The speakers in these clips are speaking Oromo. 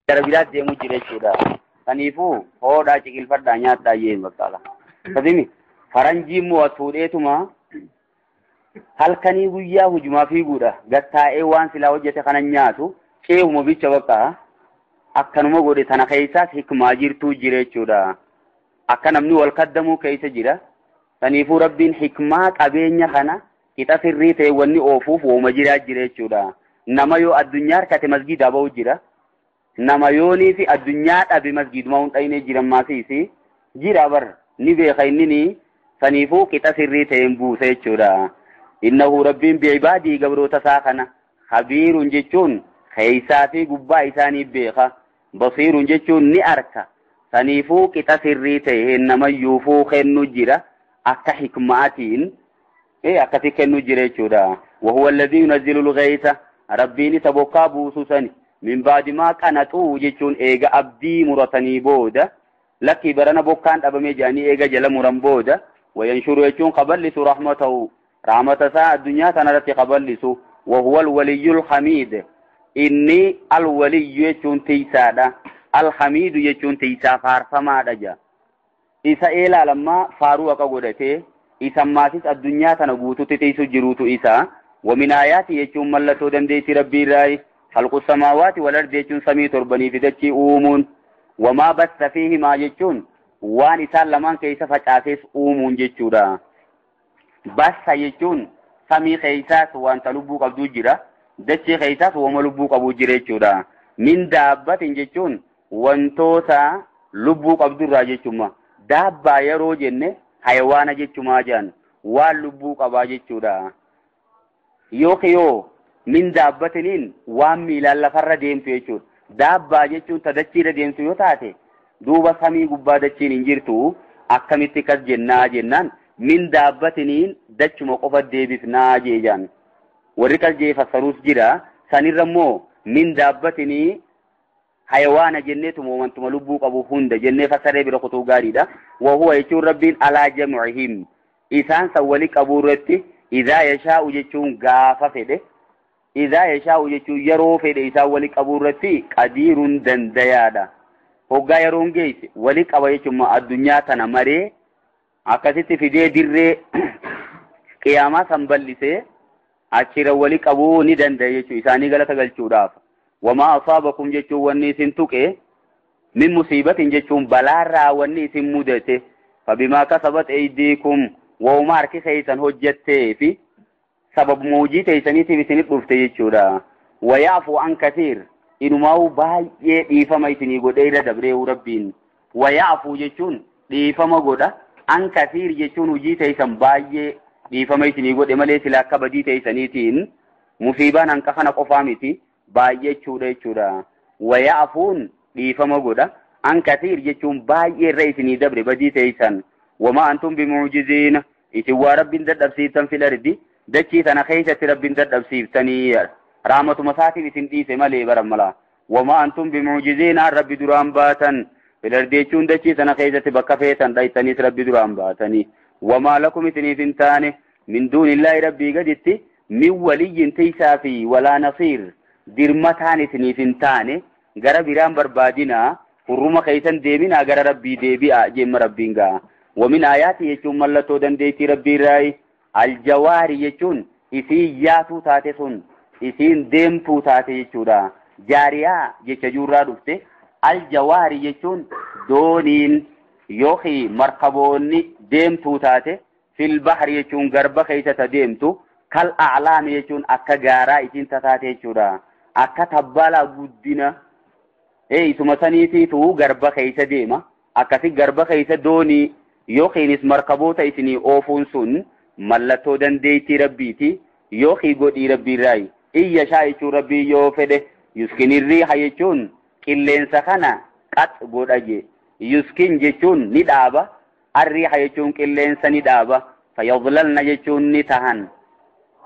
Gara biraatti deemuu jira jechuudha. Kanaafuu hoodhaa ciqilfadhaa nyaadhaa jeen bakka. Kasimi faranjii immoo as fuudheetuma halkanii guyyaa hujumaa fiiguudha. Gattaa'ee waan silaa hojjete kana nyaatu ceehuma bicha bakka akkanuma godhe tana keessaas hikmaa jirtuu jira jechuudha. Akka namni wal kaddamuu keessa jira. Saniifuu rabbiin hikmaa qabeenya kana qixa sirrii ta'e wanni oofuuf wooma jiraa jira jechuudha. Nama yoo addunyaa harkate masgiidaa ba'u jira. Nama yoonii fi addunyaa dhabe masgiiduma hin dhayinee jiran maasiisi jira bar ni beeka inni saniifuu qixa sirrii ta'een buuse jechuudha. Innahu rabbiin bi'ibaadii gabroota isaa kana khabiirun jechuun keessaa fi gubbaa isaanii beeka. Basiirun jechuun ni arka. Saniifuu qixa sirrii ta'een namayyuufuu kennu jira akka hikmaatiin akkasi kennu jira jechuudha. Wahuwa alladhii yunazzilu al-ghaytha rabbiin isa bokkaa buusu sani. Min baadi maa qanaxuu jechuun eega abdii muratanii booda lakkii barana bokkaan dhabamee jedhanii eega jala muran booda wayanshuru jechuun kaballisu rahmatahu rahmata isaa addunyaa tanarratti kaballisu wahuwa alwaliyyul hamiid inni alwaliyyu jechuun tiisaadha alhamiidu jechuun tiisaa faarfamaadha ja isa eelaalammaa faaruu akka godhatee isa maatis addunyaa tana guututti tiisu jiruutu isa wamin aayaati jechuun mallattoo dandeettii rabbii irraayi خلق السماوات والأرض يجون سمي تربني في دتشي أومون وما بث فيهما يجون وان إسان لمن كيس فجأسيس أومون جتشورا بث يجون سمي خيساس وان تلبو قبدو جرا دتشي خيساس وما لبو قبو جرا جتشورا من دابة يجون وان توسا لبو قبدو را جتشوما دابة يرو جنة حيوان جتشوما جان وان لبو قبا جتشورا يوخيو min daabbatiniin waan miilaan lafarra deemtu jechuudha. Daabbaa jechuun ta dachiirra deemtu yoo taate duuba samii gubbaa dachiin hin jirtu akkamitti kas jennaa jennaan min daabbatiniin dachuma qofa deebifnaa jeejaan. Warri kas jee fassaruus jira sanirra immoo min daabbatinii hayawaana jenneetuma wantuma lubbuu qabu hunda jennee fassaree bira kutuu gaariidha. Wahuwa jechuun rabbiin alaa jam'ihim isaan san wali qabuu irratti idhaa yashaa'u jechuun gaafa fedhe. Idhaa yashaa'u jechuun yeroo fedhe isaan wali qabuu irratti qadiiruun dandayaadha. Hoggaa yeroon geesse wali qaba jechuun addunyaa tana maree akkasitti fidee dirree qiyaamaa san bal'isee achirra wali qabuu ni danda'a jechuudha isaanii galata galchuudhaaf. Wamaa asaabakum jechuun wanni isin tuqe min musiibatin jechuun balaarraa wanni isin mudate fabimaa kasabat aydiikum wauma harki keessan hojjettee fi sababuma hojii teessaniitiif isinif dhufte jechuudha. Wayaafu an kasiir inumaa'u baay'ee dhiifama isinii godhee irra dabree'u rabbiin. Wayaafu jechuun dhiifama godha. An kasiir jechuun hojii teessan baay'ee dhiifama isinii godhe malee sila akka badii teessaniitiin musiibaan hanqa kana qofaa miti baay'ee jechuudha jechuudha. Wayaafuun dhiifama godha. An kasiir jechuun baay'ee irra isinii dabre badii teessan. Wamaa antum bimuujiziina isin waa rabbiin dadhabsiiftan fil ardi. Dachii tana keessatti rabbiin dadhabsiiftanii raamatuma isaatiif isin dhiise malee bara mala. Wamaa antum bimuujiziina rabbi duraan baatan. Fil ardi jechuun dachii tana keessatti bakka feetan dhaytaniis rabbi duraan baatanii. Wamaa lakum isiniif hin taane min duunillaahi rabbii gaditti min waliyyin tiisaa fi walaa nasiir dirmataan isiniif hin taane gara biraan barbaadinaa hurruma keessan deeminaa gara rabbii deebi'a jemma rabbiin ga'a. Wamin aayaati jechuun mallattoo dandeettii rabbii irraayi. Aljawaari jechuun isiin yaatuu taate sun isiin deemtuu taate jechuudha. Jaariyaa jecha juurraa dhufte aljawaari jechuun dooniin yookiin markaboonni deemtuu taate fil bahri jechuun garba keessa ta deemtu kal a'laami jechuun akka gaaraa isiin taate jechuudha. Akka tabbalaa guddina isuma saniitiitu garba keessa deema. Akkasi garba keessa doonii yookiinis markaboota isinii oofuun sun mallattoo dandeettii rabbiiti yookiin godhii rabbiirraayi. Iyya shaa jechuun rabbii yoo fedhe yuskinirriiha jechuun qilleensa kana qax godha je. Yuskin jechuun ni dhaaba. Arriiha jechuun qilleensa ni dhaaba. Fayyadlalna jechuun ni tahan.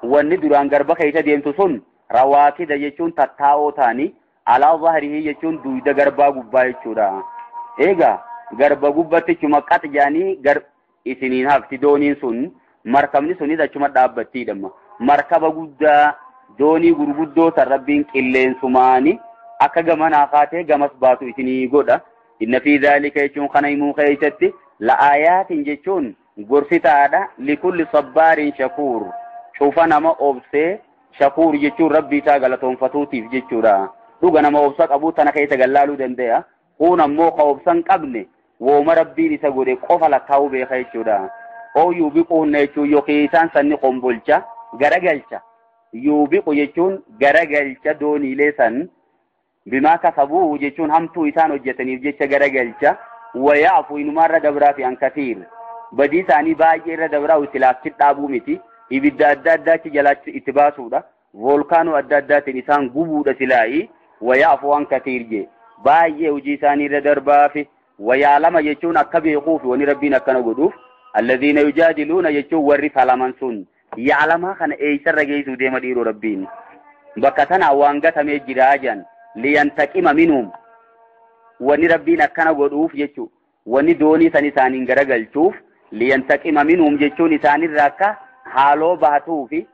Wanni duraan garba keessa deemtu sun rawaakida jechuun tattaa'oo ta'anii alaa zahrihi jechuun duyda garbaa gubbaa jechuudha. Egaa garba gubbatti chuma qax jaanii isiniin hafti dooniin sun markabni sunis achuma dhaabbattiidha. Markaba guddaa doonii gurguddoo tan rabbiin qilleensumaani Akka gamanaa kaatee gamas baatu isinii godha. Inna fi dhaalika jechuun kana himuu keessatti la'aayaatiin jechuun gorsitaadha. Likulli sabbaarin shakuur. Cufa nama obsee shakuur jechuun rabbii isaa galatoonfatuutiif jechuudha. Dhuga nama obsa qabu tana keessa gallaaluu danda'a. Kun ammoo ka obsa hin qabne wooma rabbiin isa godhe qofa lakkaa'uu beeka jechuudha. Oo yuubiquunna jechuun yookiin isaan sanni qombolcha garagalcha. Yuubiqu jechuun garagalcha dooniilee san bimaa kasabuu jechuun hamtuu isaan hojjetaniif jecha garagalcha. Wayaafu inumaarra dabraa fi ankasiir. Badii isaanii baay'ee irra dabraa silaafchi dhaabuu miti. Ibidda adda addaachi jalaatti itti baasuudha. Voolkaanoo adda addaatiin isaan gubuudha silaayii. Wayaafu ankasiir jee. Baay'ee hojii isaanii irra darbaa fi wayaalama jechuun akka beekuuf wani rabbiin akkana godhuuf. Alladhiina yujaadiluuna jechuun warri falaman sun yaalamaa kana eessarra geessuu deema dhiiroo rabbiin. Bakka tanaa waan gatamee jiraa jedhan liyantaqima minhum. Wani rabbiin akkana godhuuf jechuun wani doonii san isaaniin garagalchuuf liyantaqima minhum jechuun isaanirraa akka haaloo baatuufi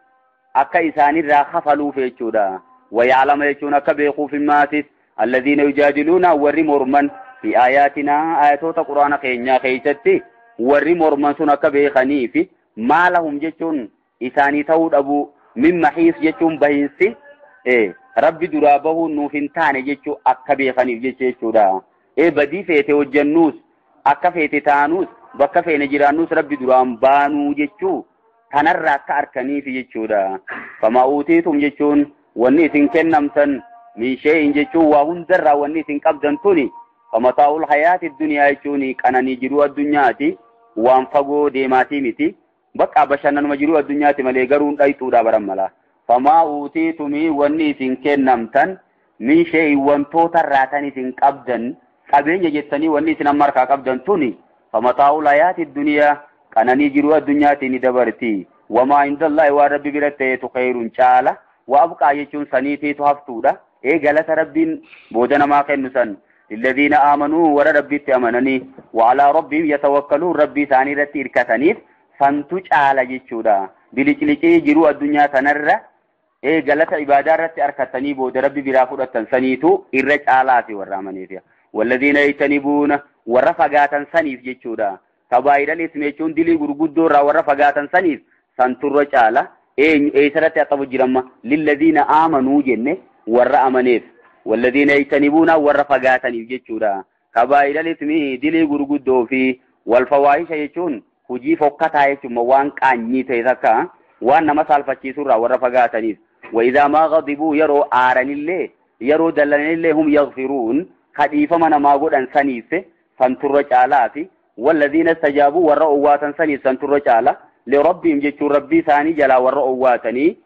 akka isaanirraa kafaluuf jechuudha. Wayaalama jechuun akka beekuuf himmaatis alladhiina yujaadiluuna warri morman fi aayaatinaa aayatoota quraana keenyaa keessatti warri morman sun akka beekaniifi maalahum jechuun isaanii ta'uu dhabuu min mahiis jechuun bahinsi rabbi duraa bahuun nuuf hin taane jechuu akka beekaniif jecha jechuudha. Badii feete hojjennuus akka feete taanuus bakka feene jiraannuus rabbi duraan baanuu jechuu kanarraa akka arkaniif jechuudha. Famaa uutiitum jechuun wanni isin kennamtan min shee'in jechuun waa hundarraa wanni isin qabdan tuni famataa'ul hayaati duniyaa jechuun qananii jiruu addunyaati waan fagoo deemaatii miti. Bakka bashannanuma jiruu addunyaati malee garuu dhayxuudha baran mala. Famaa uutiitumii wanni isin kennamtan min shee'in wantoota irraa isin qabdan qabeenya jettanii wanni isin amma harkaa qabdan tuni famataa'ul hayaati duniyaa qananii jiruu addunyaati ni dabarti. Wamaa indallaahi waan rabbi bira ta'etu khayrun caala wa abqaa jechuun saniitiitu haftuudha. Galata rabbiin booda namaa kennu san. للذين آمنوا ورا ربي تأمنني وعلى ربهم يتوكلون ربي ثاني رتي إركتنيف فانتج على جيشودا بلجلجي جرو الدنيا تنرى غلط عبادة رتي أركتني بود ربي برافو التنسنيتو إرج آلاتي والرامنيتيا والذين يجتنبون ورفقاتا سنيف جيشودا كبائر الإثم يجون دلي غرغدو را ورفقاتا سنيف سنترج على سرتي أطبو جرمى للذين آمنوا جنة ورأمنيف والذين يجتنبون ورفقاتا يجتشورا كبائر الإثم دلي غرغدو في والفواحش يجون hujii fokkataa jechuun waan qaanyii ta'e takka waan nama saalfachiisurraa warra fagaataniif. Wa maa ghadibuu yeroo aaranillee yeroo dallanillee hum yaghfiruun kadhiifama namaa godhan saniif santurra caalaafi walladhiina istajaabuu warra owwaatan saniif santurra caala lirabbihim jechuun rabbii isaanii jalaa warra owwaatanii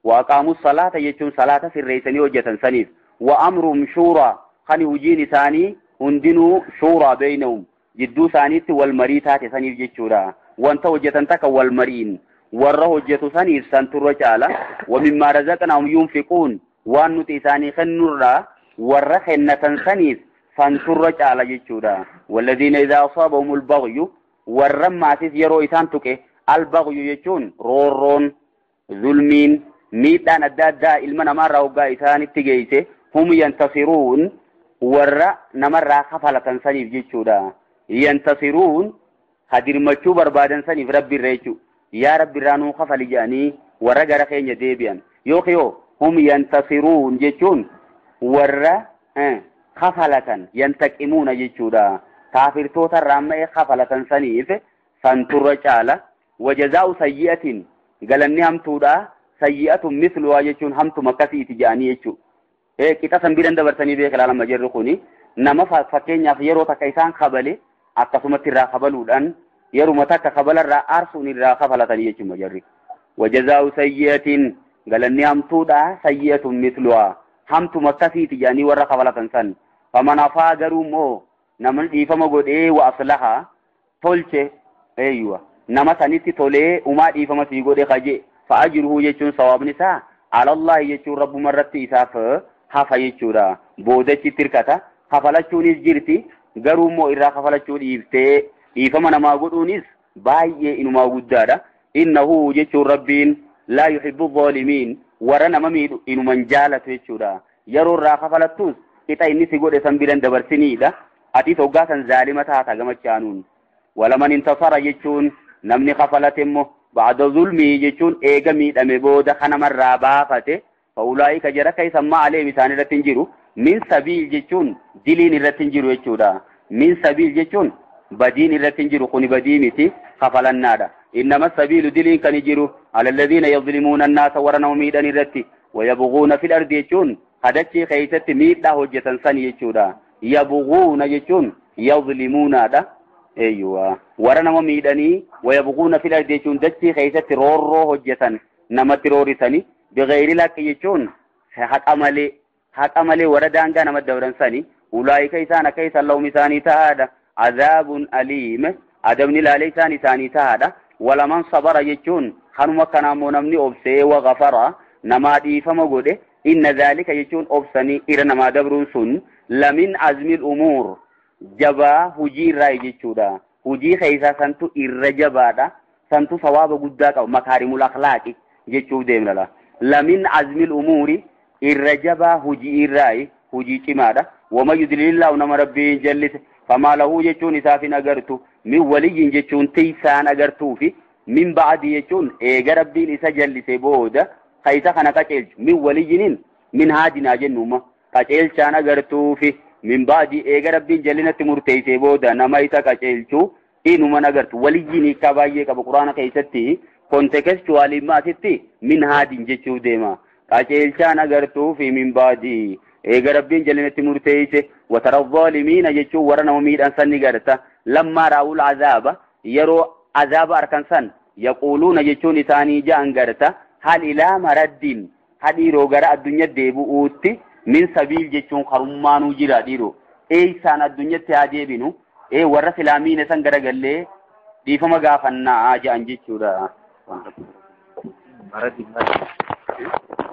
wa aqaamuu salaata jechuun salaata sirreessanii hojjetan saniif wa amruhum shuuraa kan hujiin isaanii hundinuu shuuraa beeynahum jidduu isaaniitti wal marii taate saniif jechuudha. Wanta hojjetan takka wal mariin warra hojjetu saniif santurra caala. Wa mimmaa razaqnaahum yunfiquun waan nuti isaanii kennurraa warra kennatan saniif santurra caala jechuudha. Walladhiina idhaa asaabahumul baghyu warra maasis yeroo isaan tuqe al-baghyu jechuun roorroon zulmiin miidhaan adda addaa ilma namaarraa hoggaa isaanitti geesse hum yantasiruun warra namarraa kafalatan saniif jechuudha. Yantasiruun hadirmachuu barbaadan saniif rabbiirra jechuudha. Yaa rabbiirraa nuu kafali jedhanii warra gara keenya deebi'an. Yookiin hum yantasiruun jechuun warra kafalatan yantaqimuuna jechuudha. Kaafirtoota irraa amma kafalatan saniif santurra caala. Wajazaa'u sayyi'atin galanni hamtuudha. Sayyi'atun misluhaa jechuun hamtuma akkasiiti jedhanii jechuudha. Qixa san biran dabarsanii beeka ilaalama jirru kuni nama fakkeenyaaf yeroo takka isaan kabale akkasumatti irraa kabaluudhaan yeruma takka kabalarraa aarsuun irraa kafalatanii jechuudha jarri. Wajazaa'u sayyi'atin galanni hamtuudha sayyi'atun misluhaa hamtuma akkasiiti jedhanii warra kafalatan san. Faman hafaa garuu immoo namni dhiifama godhee wa aslaha tolche eeyyuwa nama sanitti tolee umaa dhiifama sii godhe kaje fa'ajruhu jechuun sawaabni isaa alallahi jechuun rabbuma irratti isaaf hafa jechuudha. Boodachitti hirkata. Kafalachuunis jirti garuu immoo irraa kafalachuu dhiiftee dhiifama namaa godhuunis baay'ee inumaa guddaadha. Innahu jechuun rabbiin laa yuhibbu zaalimiin warra nama miidhu inuman jaalatu jechuudha. Yeroo irraa kafalattus Qixa inni si godhe san biran dabarsiniidha. Atis hoggaa san zaalima taata gamachaanuun. Walaman intasara jechuun namni kafalate immoo ba'da zulmii jechuun eega miidhame booda kanamarraa baafate fa'ulaa'ika jara keessa ma aleem isaan irratti hin jiru. Min sabiil jechuun diliin irratti hin jiru jechuudha. Min sabiil jechuun badiin irratti hin jiru kuni badii miti kafalannaadha. Innama sabiilu diliin kan jiru alalladhiina yazlimuuna annaasa warra nama miidhan irratti wayabghuuna fil ardi jechuun hadachii keessatti miidhaa hojjetan sani jechuudha. Yabghuuna jechuun yazlimuunaadha. Eeyyuwa warra nama miidhanii wayabghuuna fil ardi jechuun dachii keessatti roorroo hojjetan namatti roorisanii bighayri laqqi jechuun haqa malee haqa malee warra daangaa nama dabran sani ulaayika isaan akka isaan lahum isaanii tahaadha. Azaabun aliim adabni laalee isaan isaanii tahaadha. Walaman sabara jechuun kanuma kanaa namni obsee wa gafara namaa dhiifama godhe inna dhaalika jechuun obsanii irra namaa dabruun sun lamin azmil umuur jabaa hujii irraa jechuudha. Hujii keessaa santu irra jabaadha. Santu sawaaba guddaa qaba makaarimul akhlaaqi jechuuf deemna. Lamin azmil umuuri irra jabaa hujii irraa hujii cimaadha. Wama yudlilillahu nama rabbiin jallise famaa lahu jechuun isaaf hin agartu min waliyyin jechuun tiisaan agartuufi min ba'di jechuun eega rabbiin isa jallise booda ka isa kana qaceelchu min waliyyiniin min haadinaa jennuma qaceelchaan agartuufi min ba'di eega rabbiin jallinatti murteessee booda nama isa qaceelchu inuman agartu waliyyiin hiikkaa baay'ee qaba quraana keessatti kontekstuwaalii asitti min haadin jechuuf deema qaceelchaan agartuufi min ba'di eega rabbiin jallinatti murteesse watara zaalimiina jechuun warra nama miidhan san ni garta lammaa raawul azaaba yeroo azaaba arkan san yaquuluuna jechuun isaanii ja'an garta hal ilaa maraddin hadhiiroo gara addunyaa deebi'uutti min sabiil jechuun karummaanuu jira dhiiroo eeysaan addunyatti haa deebinu ee warra silaamiina san garagallee dhiifama gaafannaa ja'an jechuudha. Maradin maradin.